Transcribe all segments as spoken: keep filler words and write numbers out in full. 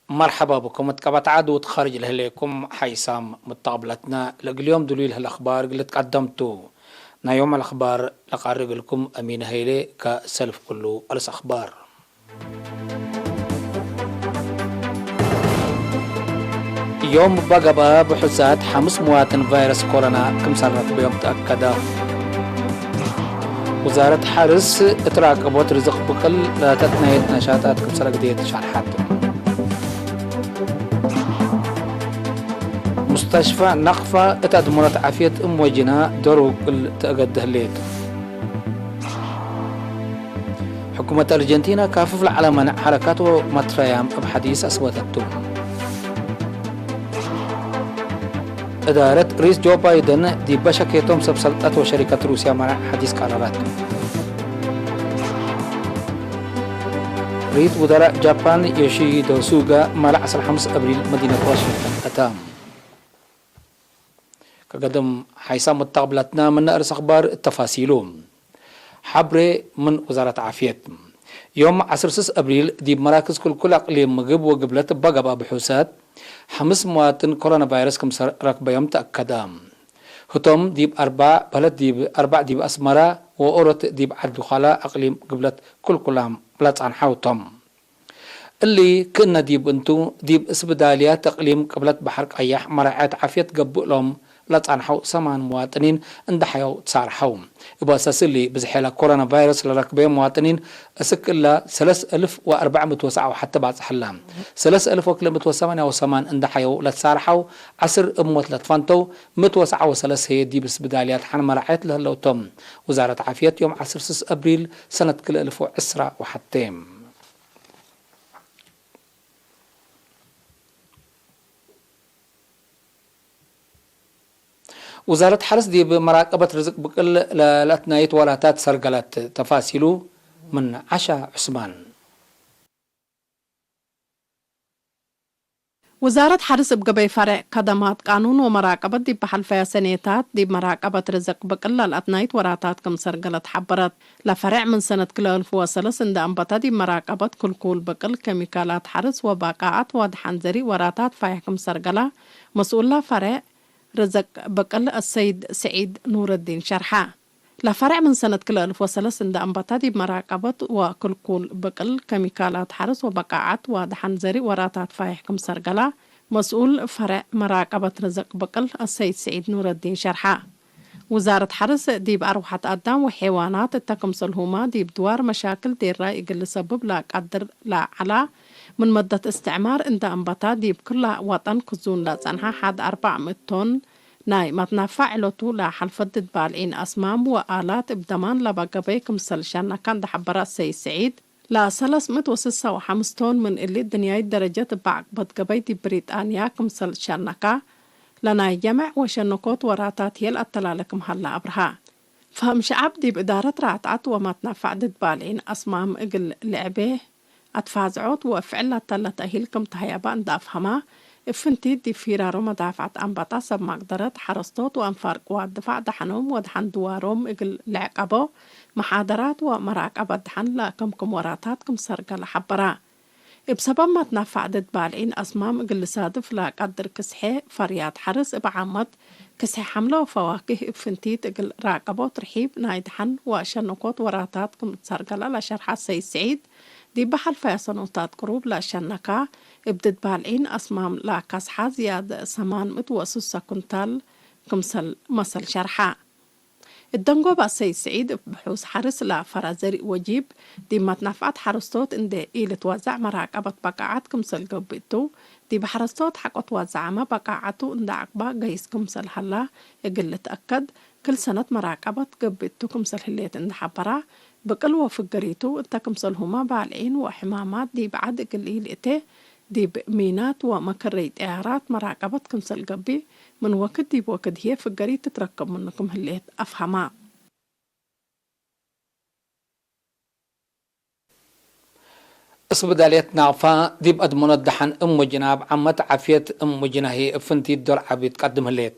መርሐባ ብኩም እት ቀበት ዐድ ወእት ኻርጅ ለህሌኩም ሓይሳም ሙተቅብለትነ። ለእግል ዮም ድሉይ ለህለ አኽባር እግል ልትቀደም ቱ። ናይ ዮም አልአኽባር ለቃሪ እግልኩም አሚን ሀይሌ። ከሰልፍ ኩሉ አርስ አኽባር። ዮም እበ ገብአ ብሑሳት ሐምስ ምዋጥን ቫይረስ ኮሮና ክምሰል ረክበዮም ተአከደ። ውዛረት ሐርስ እት ራቀቦት ርዝቅ ብቅል ለተትናየት ነሻጣት ክምሰል አግደየት ሸርሐት። ሙስተሽፈ ነቅፈ እት አድሙረት ዓፍየት እም ወጅና ዶሩ እግል ተአገደ ህሌት። ሕኩመት አርጀንቲና ካፍፍ ለዐለ መነዕ ሐረካት ወመትረያም እብ ሐዲስ አስበተቱ። እዳረት ርኢስ ጆ ባይደን ዲበ ሸኬቶም ሰብ ሰልጠት ወሸሪከት ሩስያ መነዕ ሐዲስ ቀረረት። ርኢስ ውዘራእ ጃፓን ዮሺሂዶ ሱጋ ማለ ዐስር ሐምስ አብሪል መዲነት ዋሽንግተን አተ። ከገድም ሓይሳም ወተቅብለትነ ምነ አርስ አኽባር እት ተፋሲሉ። ሐብሬ ምን ውዛረት ዓፍየት። ዮም ዐስር ስስ አብሪል ዲብ መራክዝ ክልኩል አቅሊም ምግብ ወግብለት እበ ገብአ ብሑሰት፣ ሐምስ መዋጥን ኮሮና ቫይረስ ክምሰል ረክበዮም ተአከደ። ህቶም ዲብ አርበዕ በለድ ዲብ አርበዕ ዲብ አስመረ ወኦሮት ዲብ ዐዲ ዃላ አቅሊም ግብለት ክልኩላም ለጸንሐው ቶም። እሊ ክእነ ዲብ እንቱ፣ ዲብ እስብዳልያት እቅሊም ቅብለት በሐር ቀያሕ መራዐየት ዓፍየት ገብእሎም ለጸንሐው ሰማን መዋጥኒን እንደ ሐየው ትሳርሐው። እብ አሳስ እሊ፣ ብዝሐ ለኮሮና ቫይረስ ለረክበዮም መዋጥኒን እስክ እለ ሰለስ እልፍ ወአርበዕ ምእት ወሰብዓ ወሐተ ባጽሕ እለ። ሰለስ እልፍ ወክልኤ ምእት ወሰማንያ ወሰማን እንደ ሐየው ለትሳርሐው፣ ዐስር እብ ሞት ለትፈንተው፣ ምእት ወሰብዓ ወሰለስ ህዬ ዲብ እስብዳልያት ሐን መራዐየት ለህለው ቶም። ውዛረት ዓፍየት ዮም ዐስር ስስ አብሪል ሰነት ክልኤ እልፍ ወዕስራ ወሐቴ። ውዛረት ሐርስ ዲብ መራቀበት ርዝቅ ብቅል ለለአትናይት ወላታት ሰርገለት። ተፋሲሉ ምን ዐሻ ዑስማን። ውዛረት ሐርስ እብ ገበይ ፈሬዕ ከደማት ቃኑን ወመራቀበት ዲብ ሐልፈየ ሰኔታት ዲብ መራቀበት ርዝቅ ብቅል ለለአትናይት ወራታት ክም ሰርገለት ሐበረት። ለፈሬዕ ምን ሰነት ክልኤ እልፍ ወሰለስ እንደ አንበተ ዲብ መራቀበት ክልኩል ብቅል፣ ኬሚካላት ሐርስ ወበቃዐት ወአድሐን ዘሪእ ወራታት ፋይሕ ክም ሰርገላ መስኡለ ፈሬዕ ርዝቅ ብቅል አሰይድ ስዒድ ኑረዲን ሸርሐ። ለፈሬዕ ምን ሰነት ክልኤ እልፍ ወሰለስ እንደ አንበተ ዲብ መራቀበት ወክልኩል ብቅል፣ ኬሚካላት ሐርስ ወበቃዐት ወአድሐን ዘሪእ ወራታት ፋይሕ ክም ሰርገላ መስኡል ፈሬዕ መራቀበት ርዝቅ ብቅል አሰይድ ስዒድ ኑረዲን ሸርሐ። ውዛረት ሐርስ ዲብ አርወሐት አዳም ወሐይዋናት እተ ክምሰልሁመ ዲብ ድዋር መሻክል ዴራይ እግል ልሰብብ ለቀድር ለዐላ፣ ምን መደት እስትዕማር እንደ አንበታ ዲብ ክለ ወጠን ክዙን ለጸንሐ ሐድ አርበዕ ምእት ቶን ናይ መትናፋዕ ዕለቱ ለሐልፈት ድድ ባልዒን አስማም ወአላት እብ ደማን ለበ ገበይ ክምሰል ሸነከ እንደ ሐበረ ሰይድ ስዒድ፣ ለሰለስ ምእት ወስሳ ወሐምስ ቶን ምን እሊ ድንያይት ደረጀት እበ ዐቅበት ገበይ ዲብ ብሪጣንያ ክምሰል ሸነከ፣ ለናይ ጀመዕ ወሸነኮት ወራታት ህዬ ለአተላለ ክም ሀለ አብርሀ። ፈህም ሸዐብ ዲብ እዳረት ራትዐት ወመትናፋዕ ድድ ባልዒን አስማም እግል ልዕቤ አትፋዝዖት ወፍዕል ላተ ለተእሂል ክም ተሀየበ እንደ አፍሀመ፣ እብ ፍንቲት ዲብ ፊራሮ መዳፍዐት አንበጣ ሰብ መቅደረት ሐረስቶት ወአንፋር ቅዋት ድፋዕ ደሐኖም ወደሐን ድዋሮም እግል ልዕቀቦ መሓደራት ወመራቀበት ደሐን ለአከምክም ወራታት ክም ሰርገለ ሐበረ። እብ ሰበብ መትናፋዕ ድድ ባልዒን አስማም እግል ልሳድፍ ለቀድር ክስሐ ፈርያት ሐርስ እብ ዓመት ክስሐ ሐምለ ወፈዋክህ እብ ፍንቲት እግል ራቀቦት ርሒብ ናይ ደሐን ወአሸነኮት ወራታት ክም ሰርገለ ለሸርሐ ሰይድ ስዒድ፣ ዲበ ሐልፈየ ሰኖታት ቅሩብ ለአሸነካ እብ ድድ ባልዒን አስማም ለአካስሐ ዝያድ ሰማን ምእት ወስሰ ኩንታል ክምሰል መሰል ሸርሐ። እደንጎበ ሰይድ ስዒድ እብ ብሑስ ሐርስ ለፈረ ዘሪእ ወጂብ፣ ዲብ መትናፍዐት ሐረስቶት እንዴ ኢልትወዘዕ መራቀበት በቃዐት ክምሰል ገብእ ቱ፣ ዲብ ሐረስቶት ሐቆ ትወዘዐመ በቃዐቱ እንደ ዐቅባ ገይስ ክምሰል ሀላ እግል ልትአከድ፣ ክል ሰነት መራቀበት ገብእ ቱ ክምሰል ህሌት እንደ ሐበራ፣ ብቅል ወፍገሪቱ እተ ክምሰልሁመ ባልዒን ወሕማማት ዲብ ዐድ እግል ኢልእቴ፣ ዲብ ሚናት ወመከረይ ጠያራት መራቀበት ክምሰል ገብእ፣ ምን ወክድ ዲብ ወክድ ህዬ ፍገሪት ትትረከብ ምኑ ክም ህሌት አፍሀማ። ስብዳልየት ናቅፋ ዲብ አድመኖት ደሐን እም ወጅናብ ዓመት ዓፍየት እም ወጅና ህይ እብ ፍንቲት ዶር ዐቢ ትቀድም ህሌት።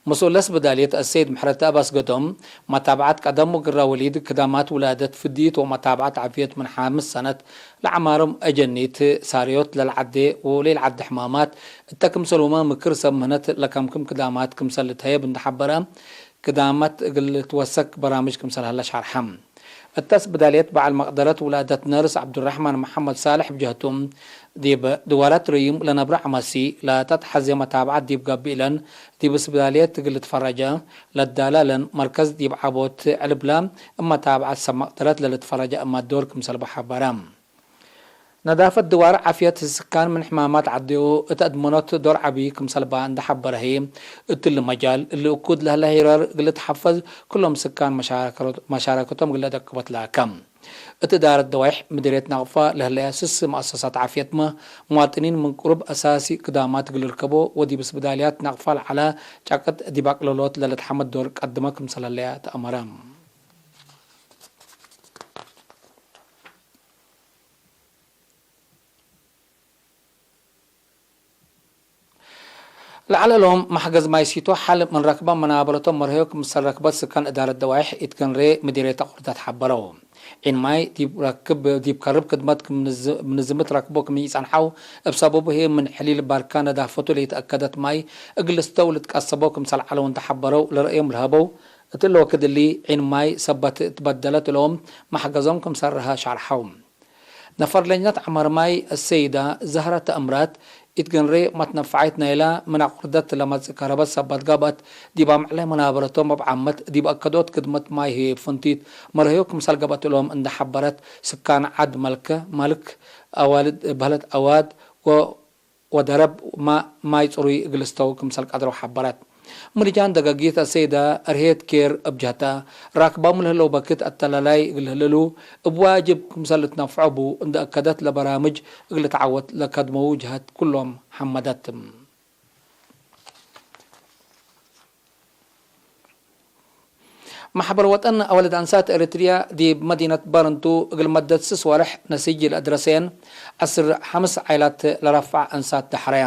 መስኡል ለስብዳልየት አሰይድ ምሕረተአብ አስገዶም፣ መታብዐት ቀደም ወግረ ወሊድ፣ ክዳማት ውላደት ፍድይት ወመታብዐት ዓፍየት ምን ሐምስ ሰነት ለአዕማሮም አጀኒት ሳርዮት ለልዓዴ ወሌልዓዴ ሕማማት እተ ክምሰልሁመ ምክር ሰብ ምህነት ለከምክም ክዳማት ክምሰል ልትሀየብ እንደ ሐበረ፣ ክዳማት እግል ልትወሰክ በራምጅ ክምሰል ሀለ ሻርሐ። እተ ስብዳልየት በዐል መቅደረት ውላደት ነርስ ዐብዱረሕማን መሐመድ ሳልሕ እብ ጀህቱ፣ ዲብ ድዋላት ረዩም ለነብረ ዐመሲ ለተትሐዜ መታብዐት ዲብ ገብእ እለን፣ ዲብ ስብዳልየት እግል ልትፈረጀ ለዳለ እለን መርከዝ ዲብ ዐቦት ዕልብለ እብ መታብዐት ሰብ መቅደረት ለልትፈረጀ እመ ዶር ክምሰልበ ሐበረ። ነዳፈት ድዋር ዓፍየት ስካን ምን ሕማማት ዐዴኡ እት አድመኖት ዶር ዐቢ ክምሰልባ እንደ ሐበረ ህይ፣ እትሊ መጃል እሊ እኩድ ለህለ ሄረር እግል ልትሐፈዝ ክሎም ስካን መሻረከ-፣ መሻረከቶም እግል ለደቅቦት ለአከ። እት እዳረት ደዋይሕ ምዲርየት ናቅፋ ለህለያ ስስ መአሰሳት ዓፍየትመ፣ ምዋጥኒን ምን ቅሩብ አሳሲ ክዳማት እግል ልርከቦ ወዲብ ስብዳልያት ናቅፋ ለዐለ ጫቅት ዲብ አቅለሎት ለልትሐመድ ዶር ቀድመ ክምሰል ህለያ ተአመረ። ለዐለ እሎም መሕገዝ ማይ ሲቶ ሐል ምን ረክበ መናበረቶም መርሀዮ ክምሰል ረክበት ስካን እዳረት ደዋይሕ ኢትገንሬ ምዲርየት አቁርደት ሐበረው። ዒን ማይ ዲብ ረክብ፣ ዲብ ከርብ ክድመት ክም ንዝ-፣ ምንዝምት ረክቦ ክም ኢጸንሐው፣ እብ ሰበቡ ህዬ ምን ሕሊል ባርካ ነዳፈቱ ለኢተአከደት ማይ እግል ልስተው ልትቀሰበው ክምሰል ዐለው እንተ ሐበረው ለረአዮም ለሀበው። እት እሊ ወክድ እሊ ዒን ማይ ሰበት እት በደለት እሎም መሕገዞም ክምሰል ረሀ ሻርሐው። ነፈር ለጅነት ዐማር ማይ አሰይዳ ዘህረ ተአምራት፣ ኢትገንሬ መትነፈዐይት ናይላ ምን አቁርደት ለመጽእ ከረበት ሰበት ገብአት፣ ዲብ አምዕለ መናበረቶም እብ ዓመት ዲብ አከዶት ክድመት ማይ ህዬ እብ ፍንቲት መርሀዮ ክምሰል ገብአት እሎም እንደ ሐበረት፣ ስካን ዐድ መልከ መልክ አዋልድ በህለት አዋድ ወ-፣ ወደረብ ማ-፣ ማይ ጽሩይ እግል ልስተው ክምሰል ቀድረው ሐበረት። ምድጃን ደገጊት አሰይዳ እርሄት ኬር እብ ጀህተ፣ ራክባሙ ለህለው በክት አተላላይ እግል ህልሉ እብ ዋጅብ ክምሰል ልትነፍዖ ቡ እንደ አከደት፣ ለበራምጅ እግል ልትዓወት ለከድመዉ ጀህት ኩሎም ሐመደት። መሕበር ወጠን አወልድ አንሳት ኤረትርያ ዲብ መዲነት በርንቱ እግል መደት ስስ ወርሕ ነሲጅ ለአድረሰየን ዐስር ሐምስ ዓይላት ለረፍዐ አንሳት ደሐረያ።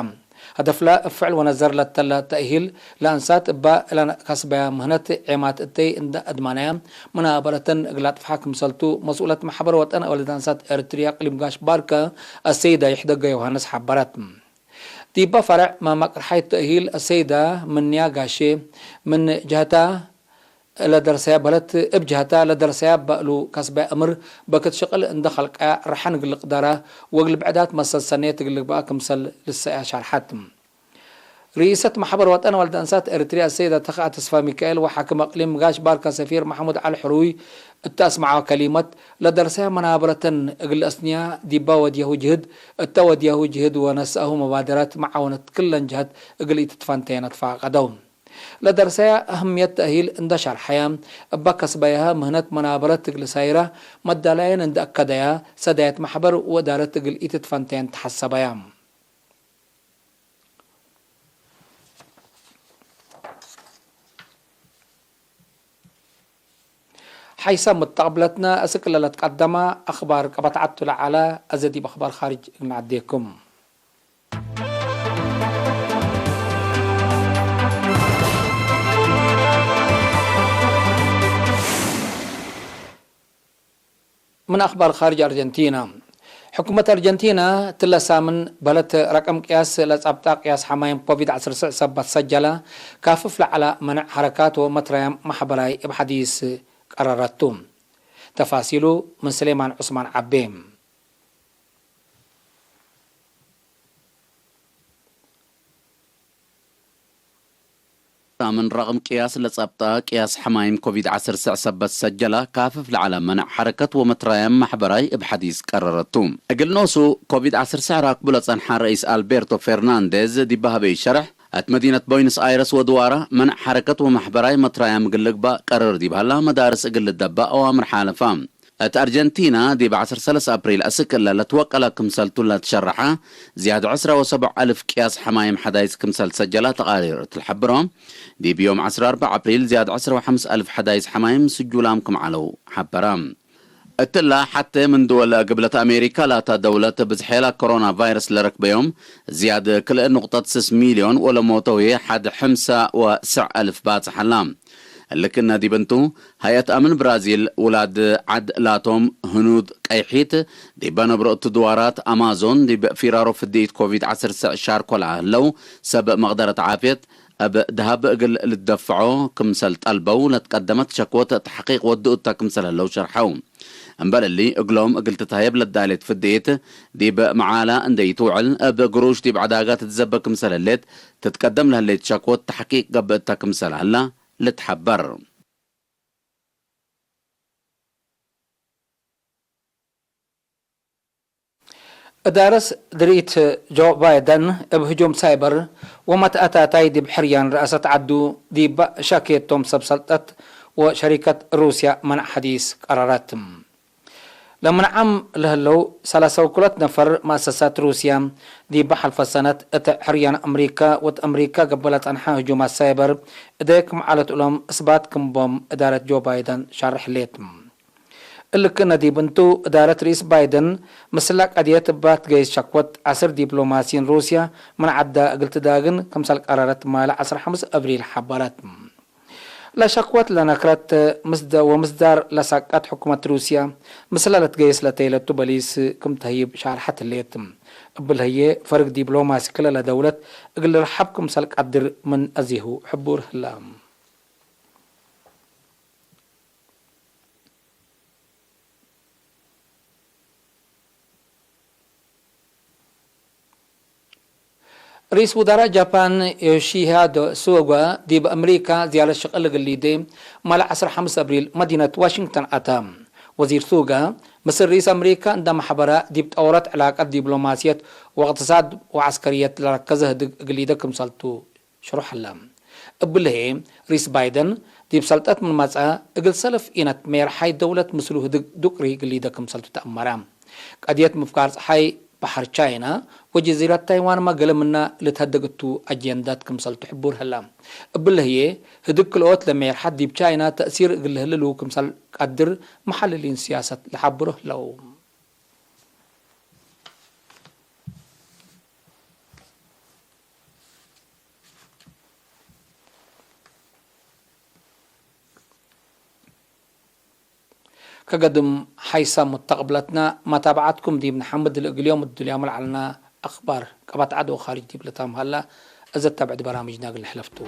ሀደፍለ እብ ፍዕል ወነዘር ለተለ ተእሂል ለአንሳት እበ እለ ከስበያ ምህነት ዔማት እተይ እንደ አድማነያ መናበረተን እግል አጥፍሐ ክምሰልቱ መስኡለት መሕበር ወጠን አወልድ አንሳት ኤረትርያ እቅሊም ጋሽ ባርከ አሰይዳ ይሕደገ ዮሃንስ ሐበረት። ዲበ ፈርዕ መመቅርሓይት ተእሂል አሰይዳ ምንያ ጋሼ ምን ጀህታ ለደርሰያ በህለት፣ እብ ጀህታ ለደርሰያ በእሉ ከስበያ እምር በክት ሽቅል እንደ ከልቀያ ረሐን እግል ልቅደራ ወእግል ብዕዳት መሰል ሰኔት እግል ልግበአ ክምሰል ልሰእያ ሻርሐት። ርኢሰት መሕበር ወጠን ወልድ አንሳት ኤረትርያ አሰይዳ ተኽአ ተስፋሚካኤል ወሓክም አቅሊም ጋሽ ባርካ ሰፊር መሕሙድ ዐሊ ሕሩይ እተ አስመዐወ ከሊመት፣ ለደርሰያ መናበረተን እግል ለአስንያ ዲባ ወድያሁ ጅህድ፣ እተ ወድያሁ ጅህድ ወነስአሁ መባደራት መዓወነት ክለን ጀሀት እግል ኢትትፈንተየ ነትፋቀደው። ለደርሰያ አህምየት ተእሂል እንደ ሸርሐያ፣ እበ ከስበያሀ ምህነት መናበረት እግል ሳይራ መዳላየን እንደ አከደያ፣ ሰዳየት መሕበር ወእዳረት እግል ኢትትፈንተየን ተሐሰበያ። ሐይሰ ምተቅብለትነ እስክ ለለትቀደመ አክባር ቀበት ዐቱ ለዐለ፣ አዜ ዲብ አክባር ካርጅ እግል ነዐዴኩም። ምን አክባር ካርጅ አርጀንቲና። ሕኩመት አርጀንቲና ትለ ሳምን በህለት ረቅም ቅያስ ለጸብጣ ቅያስ ሐማይም ኮቪድ ዐስር ስዕ ሰበት ሰጀለ ካፍፍ ለዐለ መነዕ ሐረካት ወመትረያም መሕበራይ እብ ሐዲስ ቀረረቱ። ተፋሲሉ ምን ስሌማን ዑስማን ዐቤ። ሳምን ረቅም ቅያስ ለጸብጠ ቅያስ ሐማይም ኮቪድ ዐስር ስዕ ሰበት ሰጀለ፣ ካፍፍ ለዐለ መነዕ ሐረከት ወመትራያም መሕበራይ እብ ሐዲስ ቀረረቱ። እግል ኖሱ፣ ኮቪድ ዐስር ስዕ ራክቡ ለጸንሐ ረኢስ አልቤርቶ ፌርናንዴዝ ዲብ ሀበዩ ሸርሕ፣ እት መዲነት ቦይንስ አይረስ ወድዋራ መነዕ ሐረከት ወመሕበራይ መትራያም እግል ልግባእ ቀርር ዲብ ሀላ መዳርስ እግል ልደበእ አዋምር ሓለፋ። እት አርጀንቲና፣ ዲብ ዐስር ሰለስ አፕሪል አስክ እለ ለትወቀለ ክምሰልቱ ለትሸረሐ፣ ዝያድ ዐስረ ወሰቡዕ አልፍ ቅያስ ሐማይም ሐዳይስ ክምሰል ሰጀላ ተቃሪር እት ልሐብሮ፣ ዲብ ዮም ዐስረ አርበዕ አፕሪል ዝያድ ዐስረ ወሐምስ አልፍ ሐዳይስ ሐማይም ስጁላም ክም ዐለው ሐበረ። እትላ ሐቴ ምን ድወል እግብለት አሜሪካ ላታ ደውለት ብዝሕ ላኮሮና ቫይረስ ለረክበዮም ዝያድ ክልኤ ንቁጠት ስስ ሚልዮን ወለሞተው ሐድ ሕምሳ ወስዕ አልፍ ባጽሕ ዐላ። እሊ ክእነ ዲብ እንቱ፣ ሀይአት አምን ብራዚል ውላድ ዐድ ላቶም ህኑድ ቀይሒት ዲበ ነብሮ እቱ ድዋራት አማዞን ዲብ ፊራሮ ፍድኢት ኮቪድ ዐስር ስዕ ሻርኮ ለሀለው ሰብ መቅደረት ዓፍየት እብ ደሀብ እግል ልትደፍዖ ክምሰል ጠልበው ለትቀደመት ሸክወት ተሕቂቅ ወድኡ እተ ክምሰል ህለው ሸርሐው። እምበል እሊ፣ እግሎም እግል ትትሀየብ ለዳሌት ፍድኢት ዲብ መዓላ እንዴ ኢትውዕል፣ እብ ግሩሽ ዲብ ዐዳጋ ትትዘበ ክምሰል ህሌት ትትቀደም ለህሌት ሸክወት ተሕቂቅ ገብእ እተ ክምሰል ሀላ ልትሐበር። እዳረት ድርኢት ጆ ባይደን እብ ህጁም ሳይበር ወመትአታታይ ዲብ ሕርያን ረአሰት ዐዱ ዲበ ሻክየቶም ሰብ ሰልጠት ወሸሪከት ሩስያ መንዕ ሐዲስ ቀረረት። ለምን ዓም ለህለው ሰላሳ ወክልኦት ነፈር መአሰሳት ሩስያ ዲበ ሐልፈ ሰነት እት ሕርያን አምሪካ ወእት አምሪካ ገብእ ለጸንሐ ህጁማት ሳይበር እዴ ክም ዐለት እሎም እስባት ክም ቦም እዳረት ጆ ባይደን ሻርሕ ሌት። እሊ ክእነ ዲብ እንቱ፣ እዳረት ርኢስ ባይደን ምስላ ቀድየት እባ ትገይስ ሸክወት ዐስር ዲፕሎማሲን ሩስያ ምን ዐዳ እግል ትዳግን ክምሰል ቀረረት ማለ ዐስር ሐምስ አብሪል ሐበረት። ለሸክወት ለነክረት ምስደ-፣ ወምስዳር ለሳቀት ሕኩመት ሩስያ ምስለ ለትገይስ ለተይለቱ በሊስ ክም ተህይብ ሻርሐት ህሌት። እብል ህዬ፣ ፈርግ ዲፕሎማሲ ክለ ለደውለት እግል ልርሐብ ክምሰል ቀድር ምን አዜሁ ሕቡር ህለ። ርኢስ ውዛራእ ጃፓን ዮሺሃዶ ሱጋ ዲብ አምሪካ ዝያረት ሽቅል እግል ሊዴ፣ ማለ ዐስር ሐምስ አብሪል መዲነት ዋሽንግተን አተ። ወዚር ሱጋ፣ ምስል ርኢስ አምሪካ እንደ መሕበረ ዲብ ጠወረት ዕላቀት ዲፕሎማስየት ወእቅትሳድ ወዐስከርየት ለረከዘ ህድግ እግል ሊዴ ክምሰልቱ ሽሩሕ ህለ። እብሊ ህዬ፣ ርኢስ ባይደን ዲብ ሰልጠት ምን መጽአ፣ እግል ሰልፍ ኢነት ሜርሓይ ደውለት ምስሉ ህድግ ዱቅሪ እግል ሊዴ ክምሰልቱ ተአመረ። ቀድየት ምፍጋር ጸሓይ በሐር ቻይና ወጀዚረት ታይዋንመ ገሌ ምነ ልትሀደግ እቱ አጀንዳት ክምሰልቱ ሕቡር ህለ። እብሊ ህዬ፣ ህድግ ክልኦት ለሜርሐት ዲብ ቻይና ተእሲር እግል ለህልሉ ክምሰል ቀድር መሐልሊን ስያሰት ለሐብሮ ህለው። ከገድም ሐይሳም ሙተቅብለትነ መታብዐትኩም ዲብ ነሐምድ፣ ለእግል ዮም እዱልያሙ ለዐልነ አክባር ቀበት ዐድ ወካርጅ ዲብ ልታም ሀላ፣ እዘ ተብዕድ በራምጅነ እግል ንሕለፍቱ።